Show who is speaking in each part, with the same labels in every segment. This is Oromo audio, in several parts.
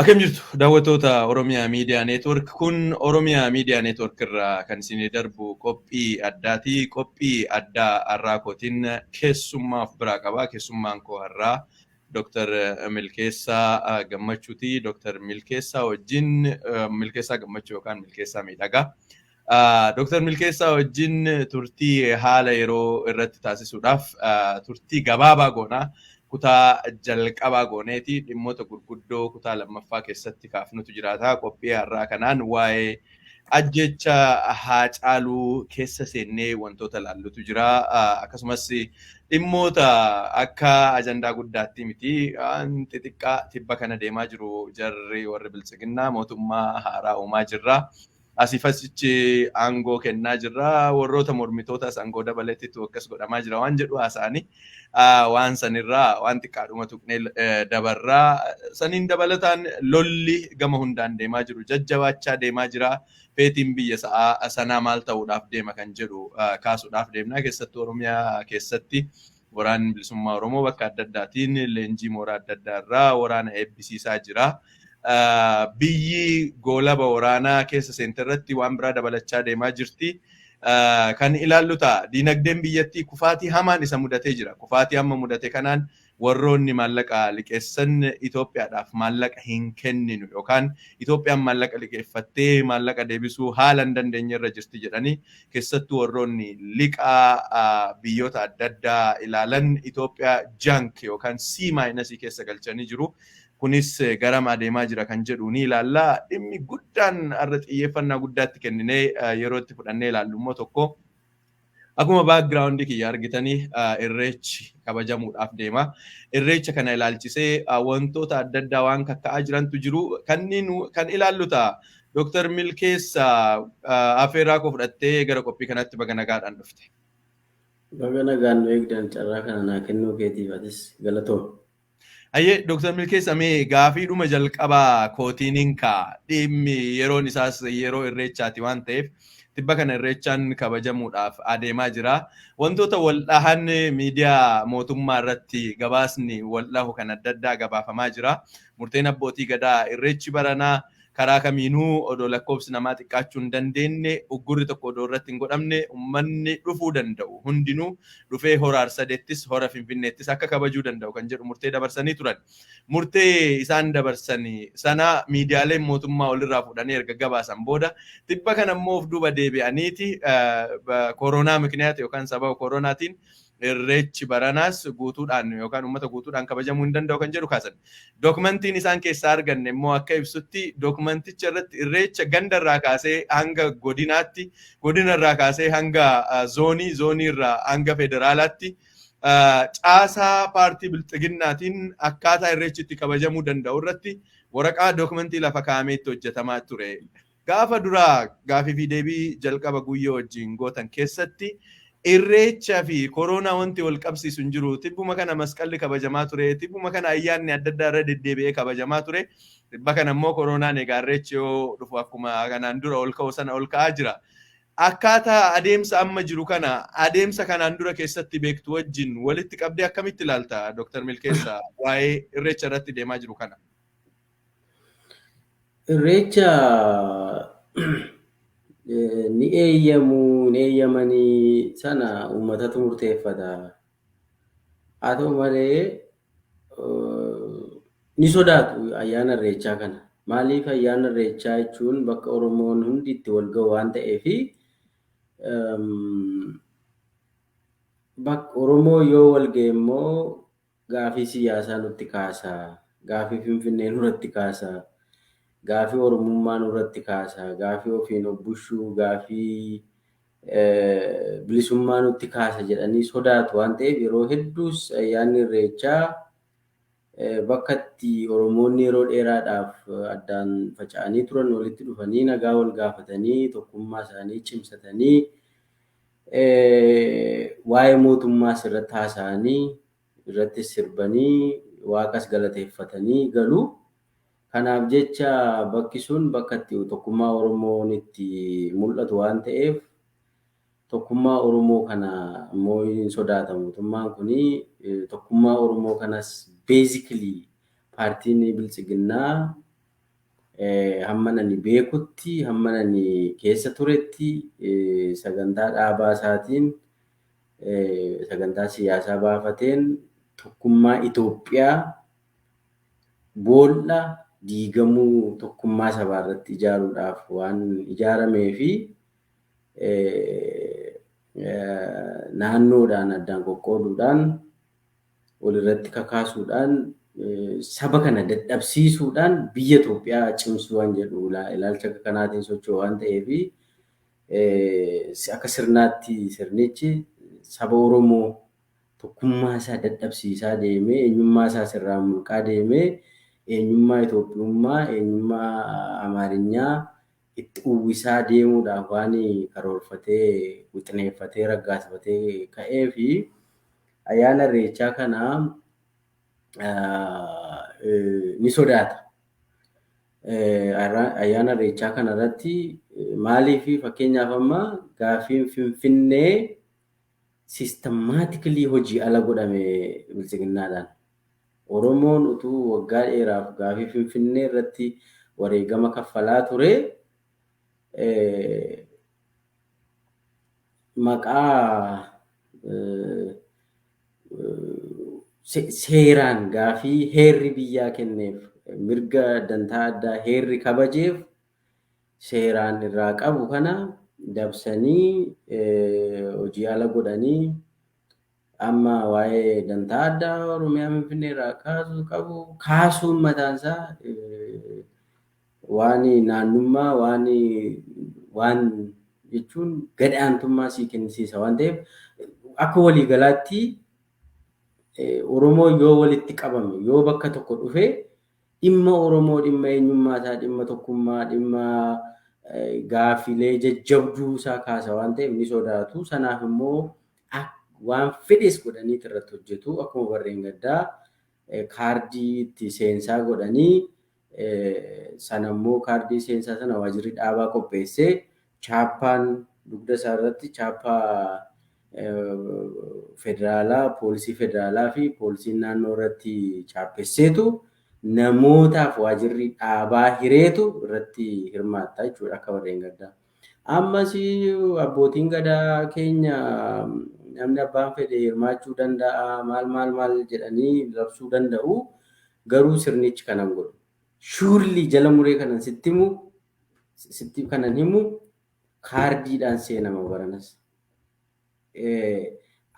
Speaker 1: Akkam jirtu daawwattoota Oromiyaa Miidiyaa Neetwork? Kun Oromiyaa Miidiyaa Neetwork irraa kan isinii darbu qophii addaati. Qophii addaa har'aa kootiin keessummaa of biraa qaba. Keessummaan koo har'aa Dr. Milkeessaa Gammachuuti. Dr. Milkeessaa wajjin, Milkeessaa Gammachuu yookaan Milkeessaa Miidhagaa. Dr. Milkeessaa wajjin turtii haala yeroo irratti taasisuudhaaf turtii gabaabaa goonaa. Kutaa jalqabaa gooneeti dhimmoota gurguddoo kutaa lammaffaa keessatti kaafnutu jiraata. Qophii har'aa kanaan waa'ee ajjecha Haacaaluu keessa seennee wantoota laallutu jira. Akkasumas dhimmoota akka ajandaa guddaatti miti waan xixiqqaa tibba kana deemaa jiru, jarri warri Biltsiginnaa mootummaa haaraa uumaa jirra. Asiif asichi aangoo kennaa jirra. Warroota mormitootas aangoo dabaleettitu akkas godhamaa jira waan jedhu haasa'anii waan sanirraa waan xiqqaadhuma tuqnee dabarraa. Saniin dabalataan lolli gama hundaan deemaa jiru jajjabaachaa deemaa jira. Feetiin biyya sa'aa sanaa maal ta'uudhaaf deema kan jedhu kaasuudhaaf deemna. Keessattuu Oromiyaa keessatti Waraanni Bilisummaa Oromoo bakka adda addaatiin leenjii mooraa adda addaa irraa waraana eebbisiisaa jira. Biyyi goolaba waraanaa keessa seente irratti waan biraa dabalachaa deemaa jirti. Kan ilaallu ta'a. Diinagdeen biyyattii kufaatii hamaan isa mudatee jira. Kufaatii hamma mudate kanaan warroonni maallaqa liqeessan Itoophiyaadhaaf maallaqa hin kenninu yookaan Itoophiyaan maallaqa liqeeffattee maallaqa deebisuu haala hin dandeenye irra jirti jedhanii, keessattuu warroonni liqaa biyyoota adda addaa ilaalan Itoophiyaa junk yookaan C minus keessa galchanii jiru. Kunis garam adeemaa jira kan jedhu ni ilaalla. Dhimmi guddaan har'a xiyyeeffannaa guddaatti kenninee yeroo itti fudhannee ilaallu immoo tokko, akkuma background kiyya argitanii, Irreechi kabajamuudhaaf deema. Irreecha kana ilaalchisee wantoota adda addaa waan kakka'aa jirantu jiru. Kanneen kan ilaallu ta'a. Dooktar Milkeessa, afeerraa koo fudhattee gara qophii kanatti baga nagaadhaan dhufte.
Speaker 2: Baga nagaan nu eegdan. Carraa kana naa kennuu keetiif atis galatoom.
Speaker 1: Ayyee, Dooktar Milkeessa, mee gaafiidhuma jalqabaa kootiiniin kaa, dhimmi yeroon isaas yeroo Irreechaati waan ta'eef, tibba kana Irreechaan kabajamuudhaaf adeemaa jira. Wantoota wal dhahan miidiyaa mootummaa irratti gabaasni wal dhahu kan adda addaa gabaafamaa jira. Murteen abbootii gadaa Irreechi baranaa karaa kamiinuu odoo lakkoofsi namaa xiqqaachuu hin dandeenye, uggurri tokko odoo irratti hin godhamne, uummanni dhufuu danda'u hundinuu dhufee Hora Arsadeettis Hora Finfinneettis akka kabajuu danda'u kan jedhu murtee dabarsanii turan. Murtee isaan dabarsanii sana miidiyaaleen mootummaa olirraa fuudhanii erga gabaasan booda, tibba kana immoo of duuba deebi'aniiti koronaa mikniyaata yookaan sababa koronaatiin Irreechi baranaas guutuudhaan yookaan uummata guutuudhaan kabajamuu hin danda'u kan jedhu kaasan. Dookumentiin isaan keessaa arganne immoo akka ibsutti, dookumenticha irratti Irreecha ganda irraa kaasee hanga godinaatti, godina irraa kaasee hanga zoonii, zoonii irraa hanga federaalaatti caasaa paartii Bilxiginnaatiin akkaataa Irreechi itti kabajamuu danda'u irratti waraqaa dookumentii lafa kaa'amee itti hojjetamaa ture. Gaafa duraa gaafii fi deebii jalqaba Guyyoo wajjin gootan keessatti Irreecha fi koronaa wanti wal qabsiisu hin jiru. Tibbuma kana Masqalli kabajamaa ture. Tibbuma kana ayyaanni adda addaa irra deddeebi'ee kabajamaa ture. Tibba kana immoo koronaan egaa Irreechi yoo dhufu akkuma kanaan dura ol ka'u sana ol ka'aa jira. Akkaataa adeemsa amma jiru kana adeemsa kanaan dura keessatti beektu wajjin walitti qabdee akkamitti ilaalta, Dooktar Milkeessa, waa'ee Irreecha irratti deemaa jiru kana?
Speaker 2: Irreecha ni eeyyamuu ni eeyyamanii sana uummatatu murteeffata. Haa ta'u malee, ni sodaatu ayyaana Irreechaa kana. Maaliif? Ayyaana Irreechaa jechuun bakka Oromoon hundi itti wal ga'u waan ta'eefi, bakka Oromoo yoo wal ga'e immoo gaafii siyaasaa nutti kaasa, gaafii Finfinnee nurratti kaasa, gaafii Oromummaa nurratti kaasa, gaafii ofiin of bulchuu, gaafii bilisummaa nutti kaasa jedhanii sodaatu waan ta'eef, yeroo hedduus ayyaanni Irreechaa bakka itti Oromoonni yeroo dheeraadhaaf addaan faca'anii turan walitti dhufanii nagaa wal gaafatanii, tokkummaa isaanii cimsatanii, waa'ee mootummaas irratti haasa'anii, irratti sirbanii, waaqas galateeffatanii galu. Kanaaf jecha bakki sun bakka itti tokkummaa Oromoon itti mul'atu waan ta'eef, tokkummaa Oromoo kana immoo hin sodaata mootummaan kuni. Tokkummaa Oromoo kanas basically paartiin Biltsiginnaa Hamma ani beekutti, hamma ani keessa turetti sagantaa dhaabaa isaatiin sagantaa siyaasaa baafateen tokkummaa Itoophiyaa boolla diigamuu tokkummaa sabaa irratti ijaaruudhaaf waan ijaaramee fi naannoodhaan addaan qoqqooduudhaan walirratti kakaasuudhaan saba kana dadhabsiisuudhaan biyya Itoophiyaa cimsuu waan jedhu ilaalcha akka kanaatiin socho'u waan ta'eef akka sirnaatti sirnichi saba Oromoo tokkummaa isaa dadhabsiisaa deemee eenyummaa isaa sirraa mulqaa deemee eenyummaa Itoophiyummaa eenyummaa Amaarinyaa itti uwwisaa deemuudhaaf waan karoorfatee wixineeffatee raggaasifatee ka'ee fi ayyaana Irreechaa kana ni sodaata. Ayyaana Irreechaa kana irratti maaliif fakkeenyaaf amma gaaffiin Finfinnee systematically hojii ala godhame bilchiginnaadhaan. Oromoon utuu waggaa dheeraaf gaaffii Finfinnee irratti wareegama kaffalaa ture maqaa seeraan gaafii heerri biyyaa kenneef mirga dantaa addaa heerri kabajeef seeraan irraa qabu kana dabsanii hojii ala godhanii amma waa'ee dantaa addaa Oromiyaa Finfinnee irraa kaasuu qabu kaasuun mataan isaa waan naannummaa waan jechuun gad aantummaa sii kennisiisa waan ta'eef akka waliigalaatti Oromoo yoo walitti qabame yoo bakka tokko dhufe dhimma Oromoo dhimma eenyummaa isaa dhimma tokkummaa dhimma gaaffilee jajjabduu isaa kaasa waan ta'eef ni sodaatu. Sanaaf immoo waan fedhes godhanii irratti hojjetu. Akkuma barreen gaddaa kaardii itti seensaa godhanii sana immoo kaardii seensaa sana waajirri dhaabaa qopheessee chaappaan dugda isaa irratti chaappaa federaalaa, poolisii federaalaa fi poolisiin naannoo irratti chaappesseetu namootaaf waajirri dhaabaa hireetu irratti hirmaata jechuudha akka warreen gaddaa. Ammas abbootiin gadaa keenya namni abbaan fedhe hirmaachuu danda'a maal maal maal jedhanii labsuu danda'u garuu sirnichi kanan godhu. Surely jala muree kanan sitti himu sitti kanan himu kaardiidhaan seenama baranas.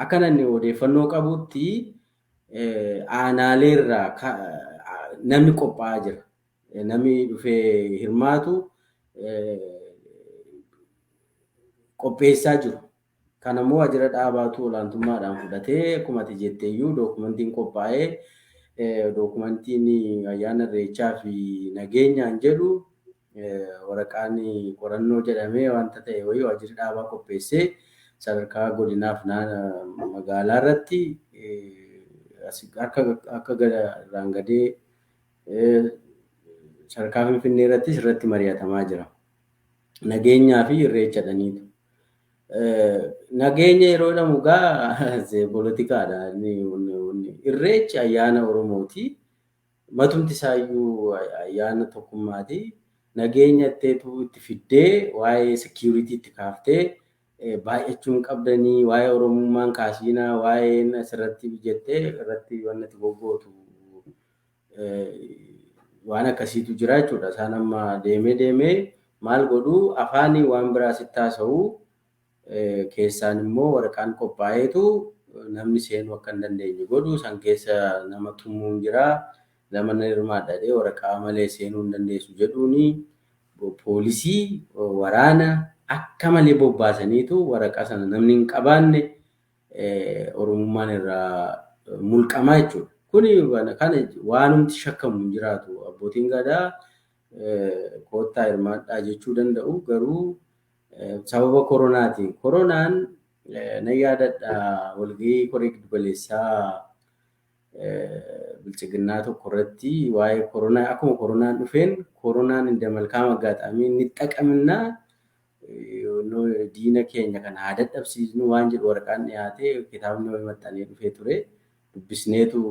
Speaker 2: Akka namni odeeffannoo qabutti aanaaleerraa namni qophaa'aa jira. Namni dhufee hirmaatu qopheessaa jiru. Kanammoo waajjira dhaabaatu olaantummaadhaan fudhatee akkuma ati jetteeyyuu dookumentiin qophaa'ee dookumentiin ayyaana Irreechaa fi nageenyaan jedhu waraqaan qorannoo jedhamee wanta ta'e wayii waajjirri dhaabaa qopheessee sadarkaa godinaaf magaalaa irratti akka irraan gadee sadarkaa Finfinnee irrattis irratti mari'atamaa jira. Nageenyaa fi Irreecha dhaniitu. Nageenya yeroo jedhamu gaa poolitikaadha. Irreechi ayyaana Oromooti. Matumti isaayyuu ayyaana tokkummaati. Nageenya itteetu itti fiddee waa'ee security itti kaaftee baay'achuun qabdanii waa'ee Oromummaan kaasiinaa waa'een asirratti jettee irratti waan itti goggootu waan akkasiitu jira jechuudha. Isaan amma deemee deemee maal godhuu afaanii waan biraa sitti haasa'u keessaan immoo waraqaan qophaa'eetu namni seenuu akka hin dandeenye godhu san keessa nama tumuun jira. Nama na hirmaadha jedhee waraqaa malee seenuu hin dandeessu jedhuuni poolisii waraana akka malee bobbaasaniitu waraqaa sana namni hin qabaanne Oromummaan irraa mulqamaa jechuudha. Kuni kana waanumti shakkamu hin jiraatu. Abbootiin gadaa koottaa hirmaadhaa jechuu danda'u garuu sababa koronaatiin. Koronaan nan yaadadha walgahii koree giddugaleessaa bilchiginnaa tokko irratti waa'ee koronaa akkuma koronaan dhufeen koronaan inda malkaam aggaxaamii inni xaqaminnaa diina keenya kana haa dadhabsiisnu waan jedhu waraqaan dhiyaatee kitaabni wayii maxxanee dhufee ture dubbisneetu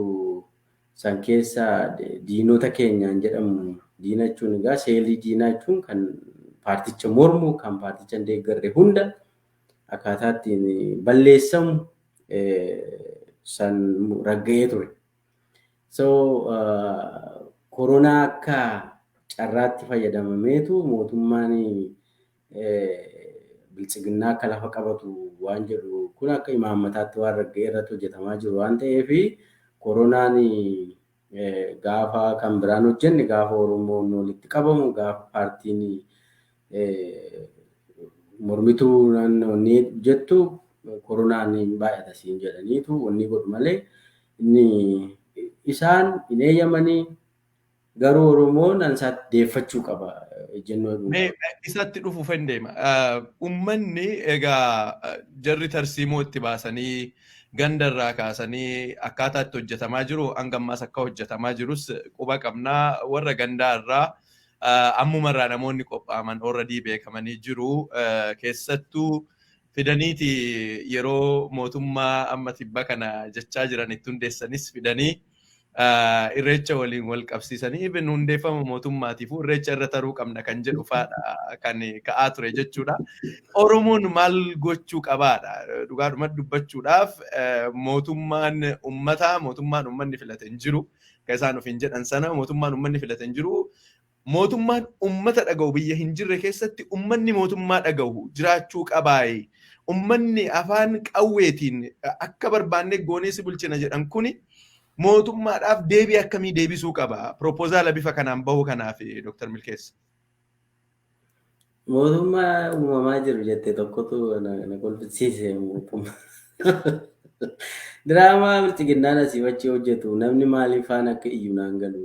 Speaker 2: san keessa diinota keenyaan jedhamu Diina jechuun egaa seelii diinaa jechuun kan paarticha mormu, kan paarticha hin deeggarre hunda akkaataa ittiin balleessamu san ragga'ee ture. So koronaa akka carraatti fayyadamameetu mootummaan biltsiginnaa akka lafa qabatu waan jedhu kun akka imaammataatti waan ragga'ee irratti hojjetamaa jiru waan ta'eef koronaan gaafa kan biraan hojjenne, gaafa Oromoon walitti qabamu, gaafa paartiin mormituu naannoo jettu koronaan hin baay'ata siin jedhaniitu wanni godhu malee inni isaan hin eeyyamanii garuu Oromoon ansaatti deeffachuu qaba ejjennoo.
Speaker 1: Mee isatti dhufuuf hin deema. Uummanni egaa jarri tarsiimoo itti baasanii ganda irraa kaasanii akkaataa itti hojjetamaa jiru hanga ammaas akka hojjetamaa jirus quba qabnaa. Warra gandaa irraa ammumarraa namoonni qophaa'aman already beekamanii jiru. Keessattuu fidaniiti yeroo mootummaa amma tibba kana jechaa jiran itti hundeessanis fidanii irreecha waliin wal qabsiisanii even hundeeffama mootummaatiif irreecha irra taruu qabna kan jedhu faadha kan ka'aa ture jechuudha. Oromoon maal gochuu qabaadha? Dhugaadhuma dubbachuudhaaf mootummaan uummataa, mootummaan uummanni filate hin jiru. Kan isaan ofiin jedhan sana mootummaan uummanni filate hin jiru. Mootummaan uummata dhaga'u biyya hin jirre keessatti uummanni mootummaa dhaga'u jiraachuu qabaayi. Uummanni afaan qawweetiin akka barbaanne goonee si bulchina jedhan kuni mootummaadhaaf deebii akkamii deebisuu qaba? Propoozaala bifa kanaan bahu kanaaf Dr. Milkeessa.
Speaker 2: Mootummaa uumamaa jiru jettee tokkotu na kolfisiise mootummaa. Diraamaa bilchiginnaan asii achi hojjetu namni maaliif faana akka iyyu naan galu.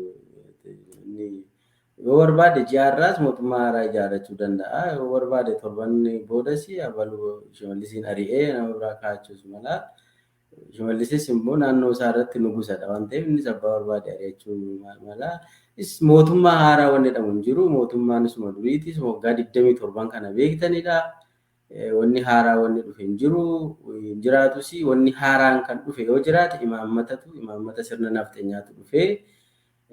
Speaker 2: Yoo barbaade ji'aarraas mootummaa haaraa ijaarrachuu danda'a. Yoo barbaade torban boodas abaluu Shimallisiin ari'ee nama biraa kaa'achuus mala. Shimallisis immoo naannoo isaa irratti nugusadha waan ta'eef innis abbaa barbaade ari'achuu mala. Mootummaa haaraa wanni jedhamu hin jiru. Mootummaan isuma duriitis waggaa 27 kana beektanidha. Wanni haaraa wanni dhufe hin jiru. Hin jiraatus wanni haaraan kan dhufe yoo jiraate imaammatatu imaammata sirna nafxanyaatu dhufee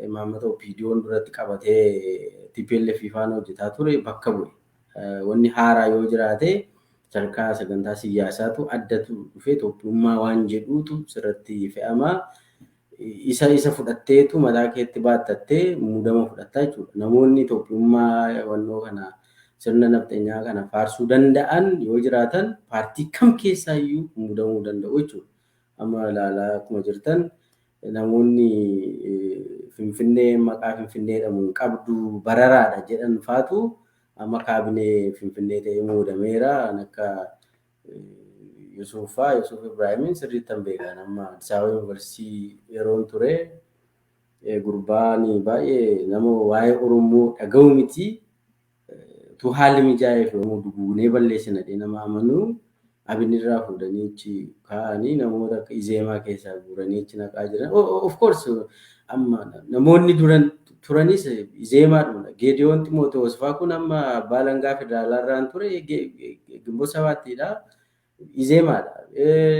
Speaker 2: imaammata OPDO'n duratti qabatee TPLF faana hojjetaa ture bakka bu'e. Wanni haaraa yoo jiraate sadarkaa sagantaa siyaasaatu addatu dhufee Itoophiyummaa waan jedhuutu sirratti fe'ama. Isa fudhatteetu mataa keetti baattattee muudama fudhattaa jechuudha. Namoonni Itoophiyummaa wannoo kana sirna nafxanyaa kana faarsuu danda'an yoo jiraatan paartii kam keessaayyuu muudamuu danda'u jechuudha. Amma ilaalaa akkuma jirtan namoonni Finfinnee maqaa Finfinnee jedhamu qabdu bararaadha jedhan faatu amma kaabinee Finfinnee ta'ee muudameera. Akka Yusuf faa, Yusuf Ibraahimin sirriitti hin beekan. Amma Addis Ababa Yuunivarsiitii yeroon ture gurbaan baay'ee nama waa'ee Oromoo dhaga'u miti. Utuu haalli mijaa'eef Oromoo duguunee balleessina jedhee nama amanuu abinni irraa fuudhanii achi kaa'anii namoota akka Izeemaa keessaa guuranii achi naqaa jiran. Of course amma namoonni duran turanis Izeemaadhuma. Geediyoon Ximootewoos fa'aa kun amma abbaa alangaa federaalaa irraan ture Ginbot Sabaattiidha. Izeemaadha.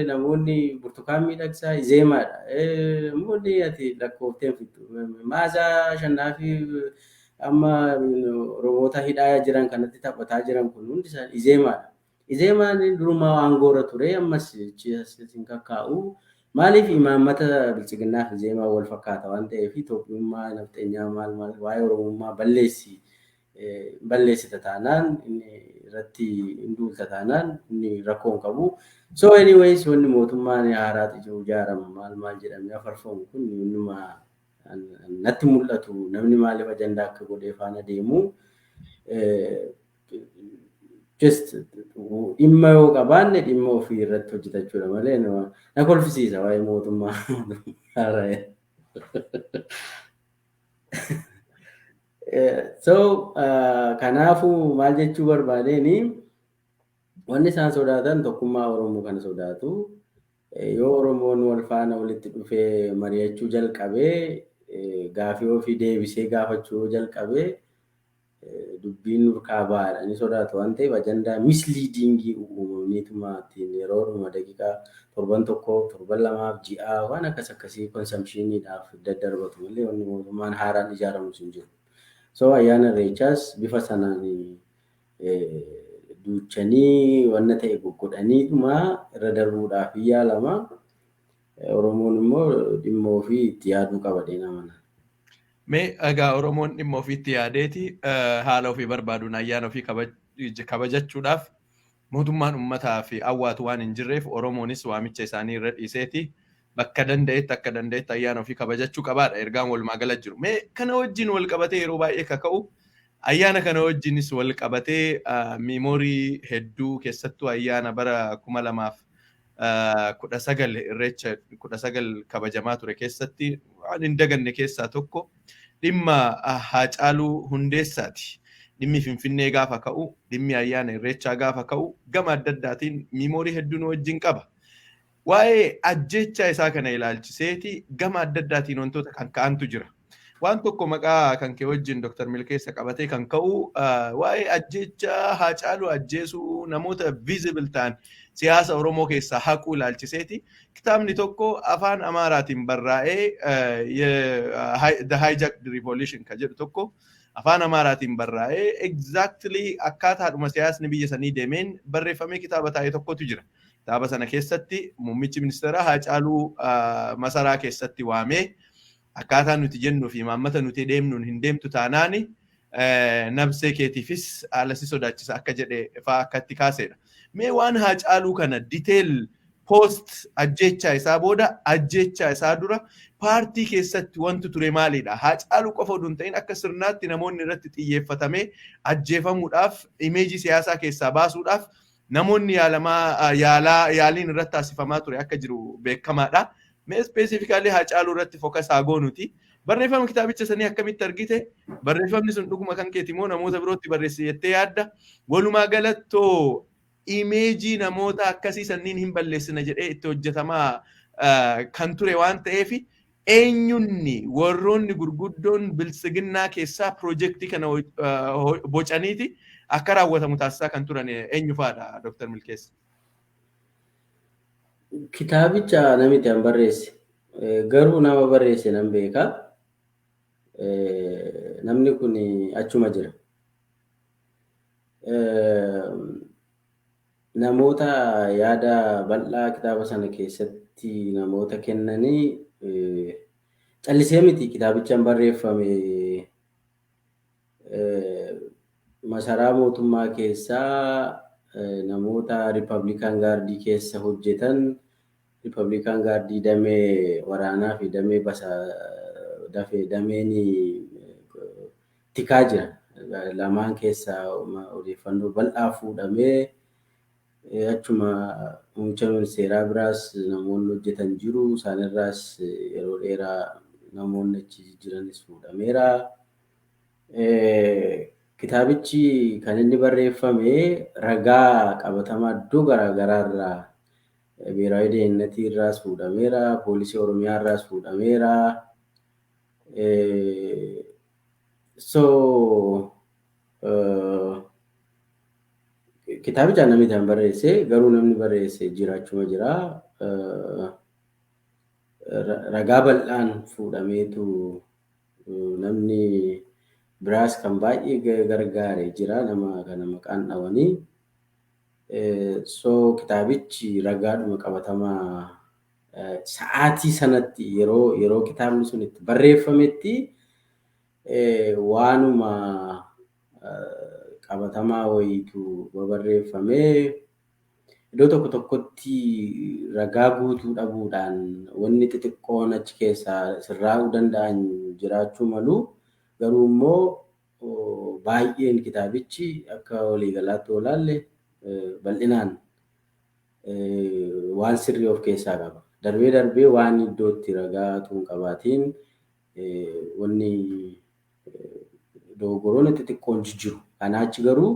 Speaker 2: Namoonni Burtukaan Miidhagsaa Izeemaadha. Namoonni ati lakkoofteen fixxu. Maazaa Shannaa fi amma Oromoota hidhaa jiran kanatti taphataa jiran kun hundi isaanii Izeemaadha. Izeemaan durumaa aangoorra ture ammas hin kakkaa'u. Maaliif imaammata bilchiginnaaf Izeemaa wal fakkaata waan ta'eef Itoophiyummaa nafxeenyaa maal maal waa'ee Oromummaa balleessita taanaan inni irratti hin duulta taanaan inni rakkoo hin qabu. So anyways wanni mootummaan haaraatu jiru ijaarama maal maal jedhamee afarfamu kun innuma natti mul'atu namni maaliif ajandaa akka godhee faana deemu. Just dhimma yoo qabaanne dhimma ofii irratti hojjetachuudha malee na kolfisiisa waa'ee mootummaa haaraa. So kanaafuu maal jechuu barbaadeen wanni isaan sodaatan tokkummaa Oromoo kana sodaatu. Yoo Oromoon wal faana walitti dhufee mari'achuu jalqabee gaafii ofii deebisee gaafachuu jalqabee dubbiin nurkaa baadha ni sodaatu waan ta'eef ajandaa misleadingii uumamniituma ittiin yeroodhuma daqiiqaa torban tokko torban lamaaf ji'aa waan akkas akkasii consumptioniidhaaf daddarbatu malee wanni mootummaan haaraan ijaaramu hin jiru. So ayyaana Irreechaas bifa sanaan duuchanii wanna ta'e goggodhaniituma irra darbuudhaaf yaalama. Oromoon immoo dhimma ofii itti yaaduu qaba jedheen amana.
Speaker 1: Mee egaa Oromoon dhimma ofiitti yaadeeti haala ofii barbaaduun ayyaana ofii kabajachuudhaaf mootummaan uummataa fi hawwaatu waan hin jirreef Oromoonis waamicha isaanii irra dhiiseeti bakka danda'etti akka danda'etti ayyaana ofii kabajachuu qabaadha ergaan walumaa gala jiru. Mee kana wajjin wal qabatee yeroo baay'ee kaka'u ayyaana kana wajjinis wal qabatee memory hedduu keessattuu ayyaana bara 2019 Irreecha 19 kabajamaa ture keessatti waan hin daganne keessaa tokko dhimma Haacaaluu Hundeessaati. Dhimmi Finfinnee gaafa ka'u, dhimmi ayyaana Irreechaa gaafa ka'u gama adda addaatiin memory hedduu nu wajjin qaba. Waa'ee ajjeechaa isaa kana ilaalchiseeti gama adda addaatiin wantoota kan ka'antu jira. Waan tokko maqaa kan kee wajjin Dr. Milkeessa qabatee kan ka'u waa'ee ajjeechaa Haacaaluu ajjeesuu namoota visible ta'an siyaasa Oromoo keessaa haquu ilaalchiseeti. Kitaabni tokko afaan Amaaraatiin barraa'ee, The Hijacked Revolution kan jedhu tokko afaan Amaaraatiin barraa'ee, exactly akkaataadhuma siyaasni biyya sanii deemeen barreeffamee kitaaba taa'e tokkotu jira. Kitaaba sana keessatti muummichi ministeeraa Haacaaluu masaraa keessatti waamee, akkaataa nuti jennuu fi imaammata nuti deemnuun hin deemtu taanaani nabsee keetiifis haala si sodaachisa akka jedhe fa'aa akkatti kaasedha. Mee waan Haacaaluu kana detail post ajjeechaa isaa booda, ajjeechaa isaa dura paartii keessatti wanti ture maalidha? Haacaaluu qofa oduu hin ta'in akka sirnaatti namoonni irratti xiyyeeffatamee ajjeefamuudhaaf, image siyaasaa keessaa baasuudhaaf namoonni yaalamaa yaalaa yaaliin irratti taasifamaa ture akka jiru beekamaadha. Mee specifically Haacaaluu irratti focus haa goonuti. Barreeffama kitaabicha sanii akkamitti argite? Barreeffamni sun dhuguma kan keeti moo namoota birootti barreesse jettee yaadda? Walumaa galattoo image namoota akkasii sanniin hin balleessina jedhee itti hojjetamaa kan ture waan ta'eef, eenyunni warroonni gurguddoon biltsiginnaa keessaa piroojeektii kana bocaniiti akka raawwatamu taasisaa kan turan eenyu fa'aadha, Dr. Milkeessa?
Speaker 2: Kitaabicha namitti an barreesse. Garuu nama barreesse nan beeka. Namni kun achuma jira. Namoota yaada bal'aa kitaaba sana keessatti namoota kennanii callisee miti kitaabichaan barreeffame. Masaraa mootummaa keessaa namoota Republican Guard keessa hojjetan, Republican Guard damee waraanaa fi damee basa dafee dameen tikaa jira. Lamaan keessaa odeeffannoo bal'aa fuudhamee achuma muummicha ministeeraa biraas namoonni hojjetan jiru. Isaanirraas yeroo dheeraa namoonni achi jiranis fuudhameera. Kitaabichi kan inni barreeffame ragaa qabatamaa iddoo garaagaraa irraa, ብሔራዊ ደህንነት irraas fuudhameera, poolisii Oromiyaa irraas fuudhameera. So kitaabicha namni kan barreesse, garuu namni barreesse jiraachuma jira. Ragaa bal'aan fuudhameetu namni biraas kan baay'ee gargaare jira, nama kana maqaan dhawanii. So kitaabichi ragaadhuma qabatamaa sa'aatii sanatti yeroo kitaabni sun itti barreeffametti waanuma qabatamaa wayiitu barreeffamee. Iddoo tokko tokkotti ragaa guutuu dhabuudhaan wanni xixiqqoon achi keessaa sirraa'uu danda'an jiraachuu malu. Garuu immoo baay'een kitaabichi akka waliigalaatti yoo ilaalle bal'inaan waan sirrii of keessaa qaba. Darbee darbee waan iddootti ragaa utuu hin qabaatiin wanni dogoggoroonni xixiqqoon jijjiru. Kanaa achi garuu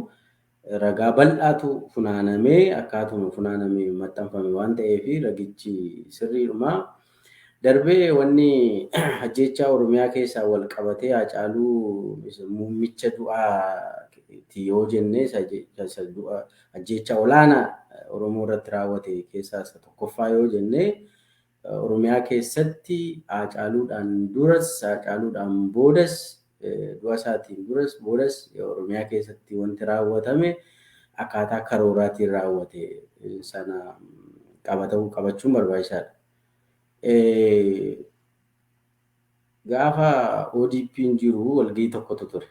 Speaker 2: ragaa bal'aatu funaanamee akkaatuma funaanamee maxxanfame waan ta'eef ragichi sirriidhuma. Darbee wanni ajjeechaa Oromiyaa keessaa wal qabatee Haacaaluu muummicha du'aati yoo jenne, isa du'a ajjeechaa olaanaa Oromoo irratti raawwate keessaa isa tokkoffaa yoo jenne, Oromiyaa keessatti Haacaaluudhaan duras Haacaaluudhaan boodas Du'a isaatiin duras boodas Oromiyaa keessatti wanti raawwatame akkaataa karooraatiin raawwate sana qabachuun barbaachisaadha. Gaafa ODP'n jiru walgahii tokkotu ture.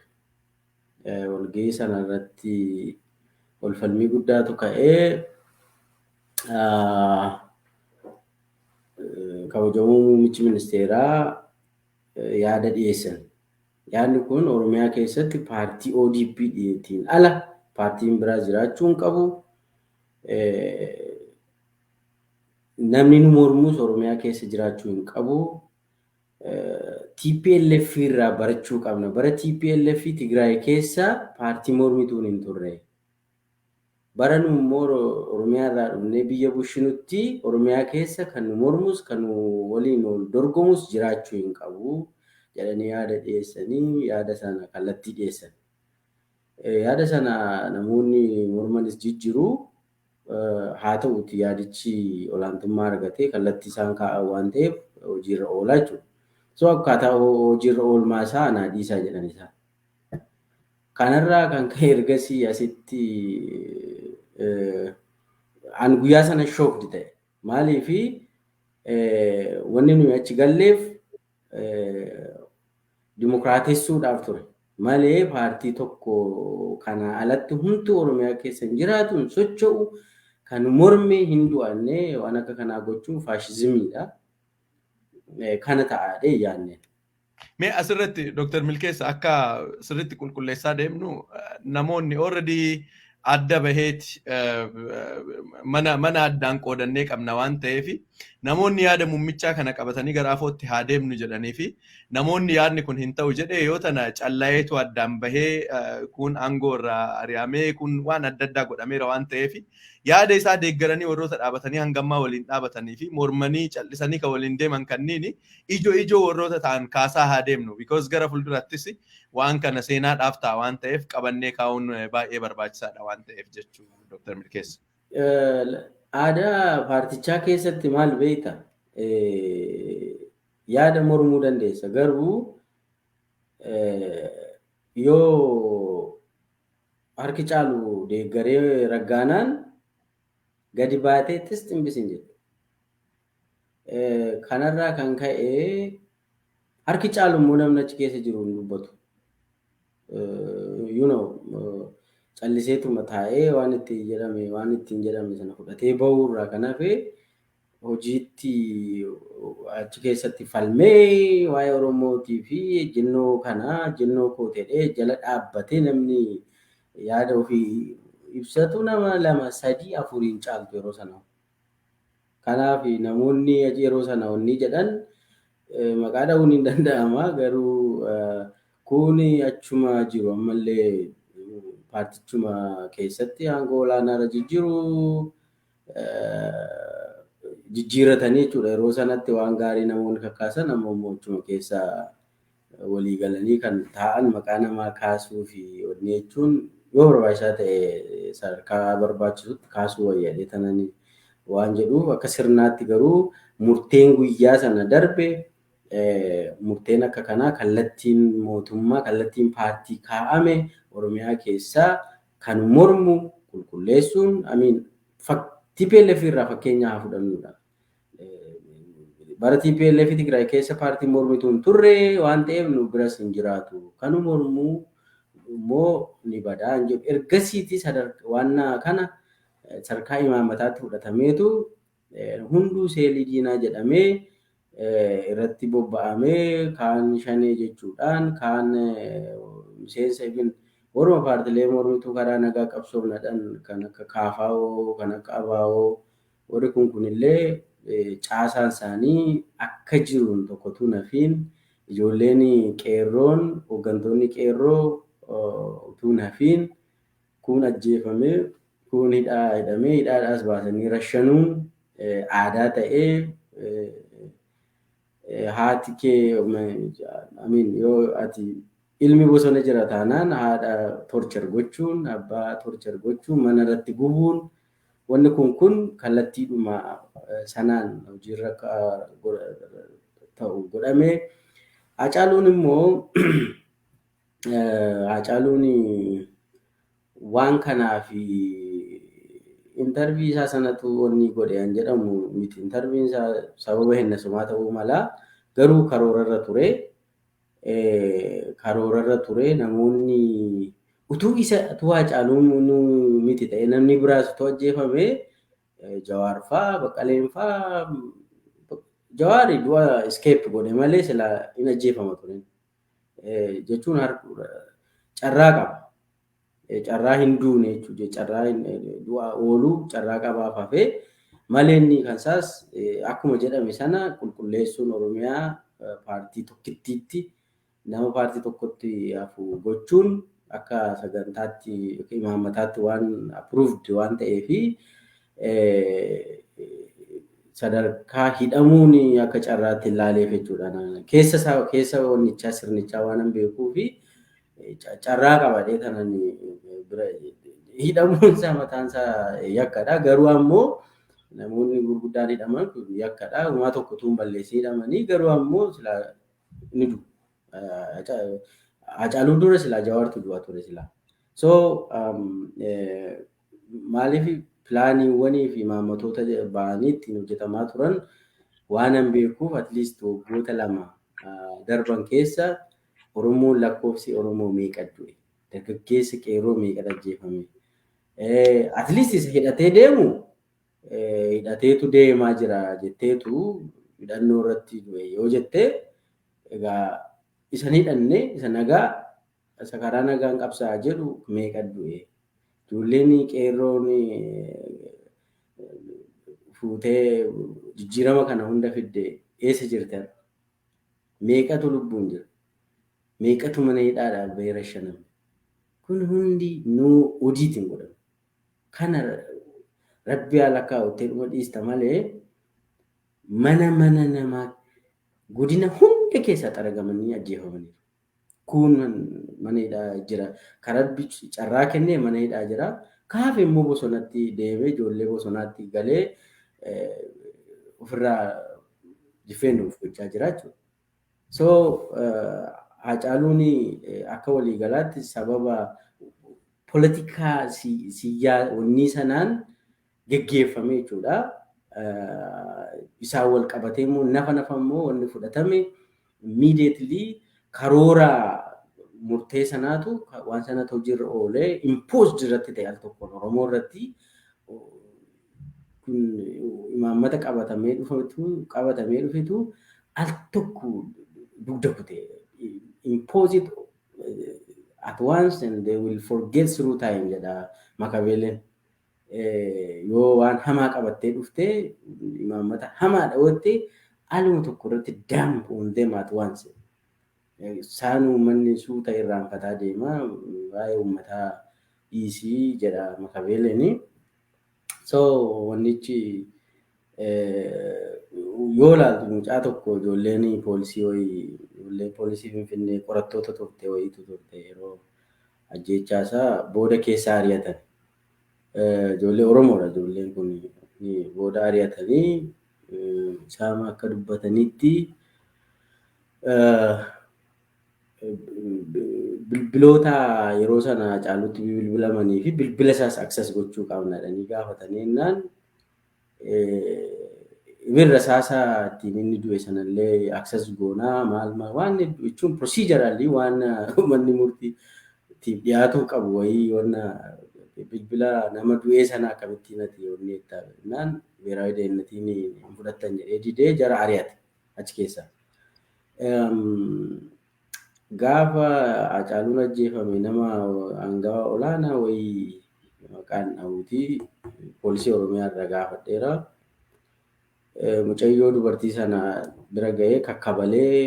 Speaker 2: Walgahii sana irratti walfalmii guddaatu ka'ee kabajamoo muummichi ministeeraa yaada dhiyeessan. Yaadni kun Oromiyaa keessatti paartii ODP'tiin ala paartiin biraa jiraachuu hin qabu. Namni nu mormus Oromiyaa keessa jiraachuu hin qabu. TPLF irraa barachuu qabna. Bara TPLF Tigraay keessa paartii mormituun hin turre. Bara nu immoo Oromiyaa irraa dhufnee biyya bushinutti Oromiyaa keessa kan nu mormus kan nu waliin wal dorgomus jiraachuu hin qabu jedhanii yaada dhiyeessanii yaada sana kallattii dhiyeessan. Yaada sana namoonni mormanis jijjiiru haa ta'uti yaadichi olaantummaa argatee kallattii isaan kaa'an waan ta'eef hojiirra oolaa jechuudha. So akkaataa hojiirra oolmaa isaa anaa dhiisaa jedhan isaan. Kanarraa kan ka'e ergasii asitti an guyyaa sana shookdi ta'e. Maaliifi wanni nuyi achi galleef dimokiraatessuudhaaf ture. Malee paartii tokko kana alatti humtuu Oromiyaa keessa hin jiraatu, hin socho'u, kan morme hin du'anne waan akka kanaa gochuun faashizimiidha. Kana ta'aadhee yaadne.
Speaker 1: Mee asirratti Dr. Milkeessa akka sirriitti qulqulleessaa deemnu namoonni already adda baheeti mana addaan qoodannee qabna waan ta'eef namoonni yaada muummichaa kana qabatanii gara afootti haa deemnu jedhanii fi namoonni yaadni kun hin ta'u jedhee yoo tana callaa'eetu addaan bahee kun aangoo irraa ari'amee kun waan adda addaa godhameera waan ta'eef yaada isaa deeggaranii warroota dhaabatanii hangammaa waliin dhaabatanii fi mormanii callisanii kan waliin deeman kanniin ijoo ijoo warroota ta'an kaasaa haa deemnu because gara fuuldurattis waan kana seenaadhaaf ta'a waan ta'eef qabannee kaa'uun baay'ee barbaachisaadha waan ta'eef jechuu Dr. Milkeessa.
Speaker 2: Aadaa paartichaa keessatti maal beekta? Yaada mormuu dandeessa garuu yoo harki caalu deeggaree raggaanaan gadi baateettis ximbisin jedhu. Kanarraa kan ka'e harki caalu immoo namni achi keessa jiru hin dubbatu. You know, calliseetuma taa'ee waan itti jedhame waan ittiin jedhame sana fudhatee bahuu irraa kan hafe hojiitti achi keessatti falmee waa'ee Oromootii fi ejjennoo kanaa ejjennoo koo ta'ee jala dhaabbatee namni yaada ofii ibsatu nama 2 3 4 caaltu yeroo sana. Kanaaf namoonni yeroo sana wanni jedhan maqaa dha'uun hin danda'ama garuu kun achuma jiru ammallee paartichuma keessatti aangoo olaanaa irra jijjiiru jijjiiratanii jechuudha. Yeroo sanatti waan gaarii namoonni kakkaasan amma immoo achuma keessa walii galanii kan taa'an maqaa namaa kaasuu fi wanni jechuun yoo barbaachisaa ta'e sadarkaa barbaachisutti kaasuu wayyadee tananii waan jedhuuf akka sirnaatti garuu murteen guyyaa sana darbe murteen akka kanaa kallattiin mootummaa kallattiin paartii kaa'ame Oromiyaa keessaa kan mormu qulqulleessuun amiin TPLF irraa fakkeenya haa fudhannudha. Bara TPLF Tigraay keessa paartiin mormituu hin turre waan ta'eef nu biras hin jiraatu. Kan mormu immoo ni badaa hin jedhu. Ergasiiti waan kana sadarkaa imaammataatti fudhatameetu hunduu seelii diinaa jedhamee irratti bobba'amee kaan shanee jechuudhaan kaan miseensa even warra paartilee mormituu karaa nagaa qabsoofnadhaan kan akka KFO kan akka ABO warri kun kunillee caasaan isaanii akka jiruun tokkotu nafiin ijoolleen qeerroon hooggantoonni qeerroo utuu nafiin kun ajjeefamee kun hidhaa hidhamee hidhaadhaas baasanii rashanuun aadaa ta'ee haati kee yoo ati ilmi bosona jira taanaan haadha torchar gochuun abbaa torchar gochuun mana irratti gubuun wanni kun kallattiidhuma sanaan hojiirra ta'u godhamee Hacaaluun immoo Haacaaluun waan kanaaf interview isaa sanatu wanni godhe an jedhamu miti. Interviewn isaa sababa hinnasumaa ta'uu mala, garuu karoorarra ture. Karoorarra ture. Namoonni utuu isa, utuu Haacaaluun miti ta'e, namni biraas utuu ajjeefame, Jawaar faa, Baqqaleen faa, Jawaari du'a escape godhe malee sila hin ajjeefama ture. Jechuun carraa qaba. Carraa hin duune jechuudha. Carraa du'a ooluu carraa qabaaf hafee malee inni kan isaas akkuma jedhame sana qulqulleessuun Oromiyaa paartii tokkittiitti, nama paartii tokkotti hafu gochuun akka sagantaatti, imaammataatti waan approved waan ta'eefi sadarkaa hidhamuun akka carraatti ilaaleef jechuudha. Keessa isaa, keessa wannichaa, sirnichaa waan hin beekuu fi carraa qabadhee kanan bira hidhamuun isaa mataan isaa yakkadha. Garuu ammoo namoonni gurguddaan hidhaman kun yakkadha. Uumaa tokko utuu hin balleessin hidhamanii, garuu ammoo silaa ni du'u. Haacaaluu dura silaa Jawaartu du'a ture silaa. So maaliif planiiwwanii fi imaammatoota ba'anii ittiin hojjetamaa turan waan an beekuuf, at least waggoota 2 darban keessa Oromoon, lakkoofsi Oromoo meeqa du'e? Dargaggeessi qeerroo meeqa ajjeefame? At least isa hidhatee deemu, hidhateetu deemaa jira jetteetu hidhannoo irratti du'e yoo jette, egaa isa hidhanne, isa nagaa, isa karaa nagaan qabsaa'aa jedhu meeqa du'e? Ijoolleen qeerroon fuutee jijjiirama kana hunda fidde eessa jirti har'a? Meeqatu lubbuun jira? Meeqatu mana hidhaadhaa bahee rashaname? Kun hundi nuu hojiitiin godhame. Kana rabbi haala kaa'uttee dhuma dhiista malee mana mana namaa godina hunda keessaa xaragamanii ajjeefamaniiru. Kun mana hidhaa jira. Kan rabbi carraa kennee mana hidhaa jira. Kaaf immoo bosonatti deemee, ijoollee bosonaatti galee ofirraa defend gochaa jira jechuudha. So Haacaaluun akka waliigalaatti sababa poolitikaa siyyaa wanni sanaan geggeeffame jechuudha. Isaan wal qabatee immoo nafa nafa immoo wanni fudhatame immediately karoora murtee sanaatu waan sanatu hojiirra oolee imposed irratti ta'e, al tokkoon Oromoo irratti kun imaammata qabatamee dhufetu al tokko dugda kute. Impose it at once and they will forget through time jedha Makabeeleen. Yoo waan hamaa qabattee dhuftee, imaammata hamaa dhawwattee, aluma tokko irratti dump on them at once. Isaan uummanni suuta irraanfataa deema, waa'ee uummataa dhiisii jedha Makabeeleen. So wannichi yoo ilaaltu mucaa tokko, ijoolleen poolisii wayii, ijoollee poolisii Finfinnee qorattoota turte wayiitu turte, yeroo ajjeechaa isaa booda keessa ari'atan. Ijoollee Oromoodha ijoolleen kun, booda ari'atanii isaan akka dubbatanitti bilbiloota yeroo sana Haacaaluutti bilbilamanii fi bilbila isaas access gochuu qabna jedhanii gaafatanii jennaan, ibirra saasaa ittiin inni du'e sanallee access goonaa maal maal waan jechuun procedurally waan manni murtii ittiin dhiyaatuu qabu wayii, wanna bilbila nama du'ee sana akkamittiin ati onni jennaan, ብሔራዊ ደህንነtiin hin fudhattan jedhee didee jara ari'ate achi keessaa. Gaafa Haacaaluun ajjeefame nama aangawa olaanaa wayii maqaan dha'uutii poolisii Oromiyaa irra gaafadheera. Mucayyoo dubartii sana bira ga'ee kakkabalee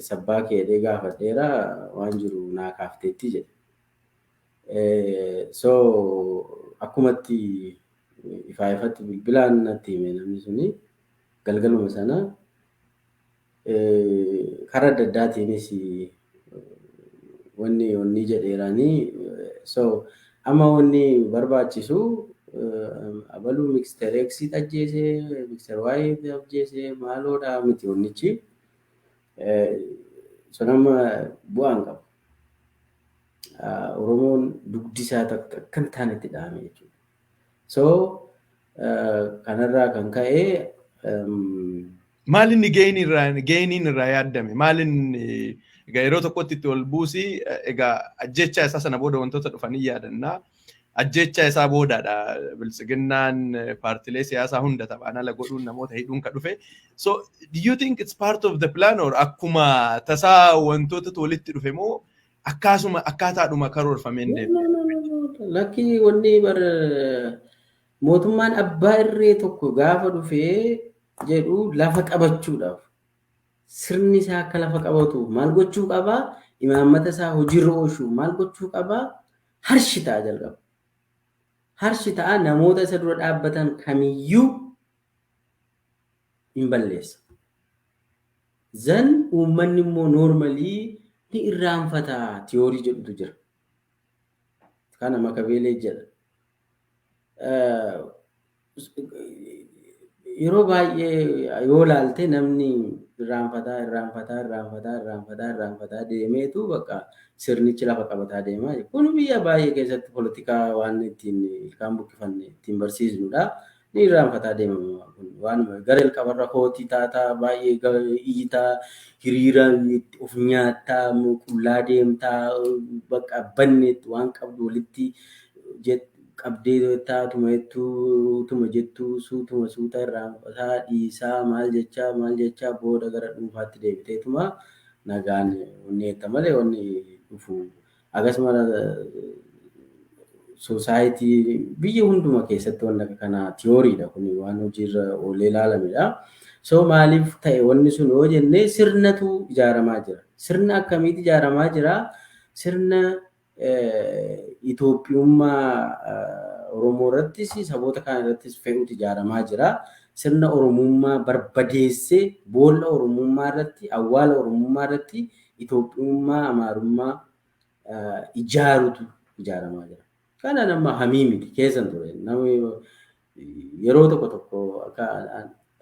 Speaker 2: sabbaa keedhee gaafadheera, waan jiru naa kaafteetti jedhe. So akkumatti ifaa ifatti bilbilaan natti hime namni suni galgaluma sana, karaa adda addaatiinis wanni wanni jedheeranii. So amma wanni barbaachisu abaluu Mister X ajjeese, Mister Y ajjeese maaloodha miti wannichi. Sun amma bu'aan qabu. Oromoon dugdi isaa akka hin taanetti dhahame jechuudha. So kanarraa kan ka'e
Speaker 1: Maal inni gainiin irraa yaaddame? Maal inni egaa yeroo tokkotti itti ol buusii egaa ajjechaa isaa sana booda wantoota dhufanii yaadannaa. Ajjechaa isaa boodaadha biltsiginnaan paartilee siyaasaa hunda taphaan ala godhuun namoota hidhuun ka dhufe. So do you think it's part of the plan or akkuma tasaa wantoota walitti dhufe moo akkasuma akkaataadhuma karoorfameen deeme?
Speaker 2: Lakki, wanni bar mootummaan abbaa irree tokko gaafa dhufee jedhu lafa qabachuudhaaf, sirni isaa akka lafa qabatuuf maal gochuu qabaa? Imaammata isaa hojiirra oolchuuf maal gochuu qabaa? Harsh ta'a jalqaba. Harsh ta'a, namoota isa dura dhaabbatan kamiyyuu hin balleessa. Zan uummanni immoo normally ni irraanfata theory jedhutu jira. Kana Makabeelee jedha. Yeroo baay'ee yoo ilaalte namni irraanfataa, irraanfataa, irraanfataa, irraanfataa, irraanfataa deemeetu bakka sirnichi lafa qabataa deemaa. Kun biyya baay'ee keessatti poolitikaa waan ittiin ilkaan buqqifanne ittiin barsiisnudha. Ni irraanfataa deemama. Waanuma gara jalqabarra kootii taataa, baay'ee iyyitaa, hiriira of nyaattaa, qullaa deemtaa, bakka banneetti waan qabdu walitti qabdee taatuma jettuu, tuma jettuu, suutuma suuta irraanfataa dhiisaa, maal jechaa maal jechaa booda gara dhuunfaatti deebiteetuma nagaan wanni jetta malee wanni dhufu. Akkasuma society biyya hunduma keessatti wanni akka kanaa theorydha, kun waan hojiirra oolee ilaalamedha. So maaliif ta'e wanni sun yoo jenne, sirnatu ijaaramaa jira. Sirna akkamiitu ijaaramaa jira? Sirna Itoophiyummaa Oromoo irrattis saboota kaan irrattis fe'utu ijaaramaa jira. Sirna Oromummaa barbadeessee boolla Oromummaa irratti, awwaala Oromummaa irratti Itoophiyummaa Amaarummaa ijaarutu ijaaramaa jira. Kana nama hamii miti, keessan ture. Namni yeroo tokko tokko akka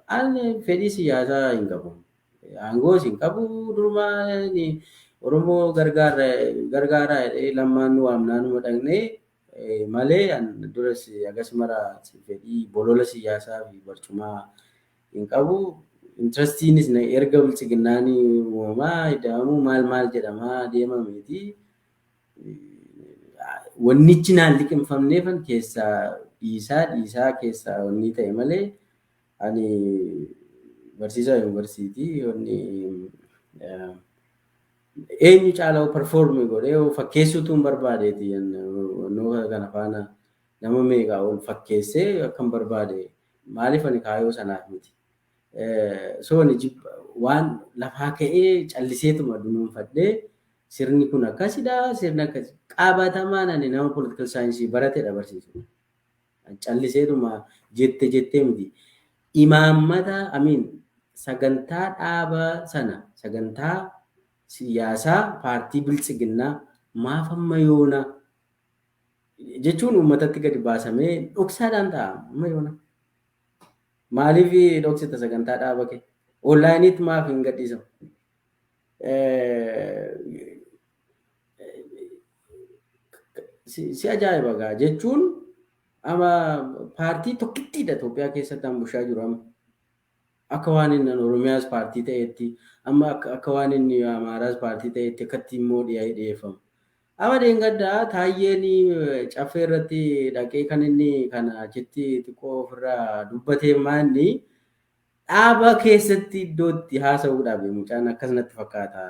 Speaker 2: ani fedhii siyaasaa hin qabu. Aangoos hin qabu. Durumaa Oromoo gargaaraa jedhee lammaan nu waamnaa numa dhaqnee malee duras akkasumara fedhii bolola siyaasaa fi barcumaa hin qabu. Interestiinis erga bilchiginnaan uumamaa ida'amuu maal maal jedhamaa deemameeti. Wannichi naan liqimfamneefan keessaa dhiisaa dhiisaa keessaa wanni ta'e malee ani barsiisaa yuunivarsiitii wanni eenyu caalaa perform godhee fakkeessuutu hin barbaadeeti. Wannoo kana faana nama meeqaa ol fakkeessee akkan barbaade, maaliif ani kaayoo sanaaf miti. So ani waan lafaa ka'ee calliseetuma dunuunfadhee sirni kun akkasidha, sirni akkas qabatamaan ani nama political science baratedha barsiisu. Calliseetuma jette jettee miti. Imaammata, amiin, sagantaa dhaaba sana, sagantaa siyaasaa paartii biltsiginnaa maaf amma yoona jechuun uummatatti gadi baasamee dhoksaadhaan ta'a amma yoona. Maaliif dhoksita sagantaa dhaaba kee? Onlineitti maaf hin gadhiisamu? Si ajaa'iba gaa, jechuun ama paartii tokkittiidha Itoophiyaa keessatti an bushaa jiru amma. Akka waan inni Oromiyaas paartii ta'etti, amma akka waan inni Amaaraas paartii ta'etti akkatti immoo dhiyeeffamu. Amma deengaddaa Taayyeen caffee irratti dhaqee kan inni kana achitti xiqqoo ofirraa dubbatee maanni dhaaba keessatti iddoo itti haasa'uu dhabe mucaan, akkas natti fakkaata.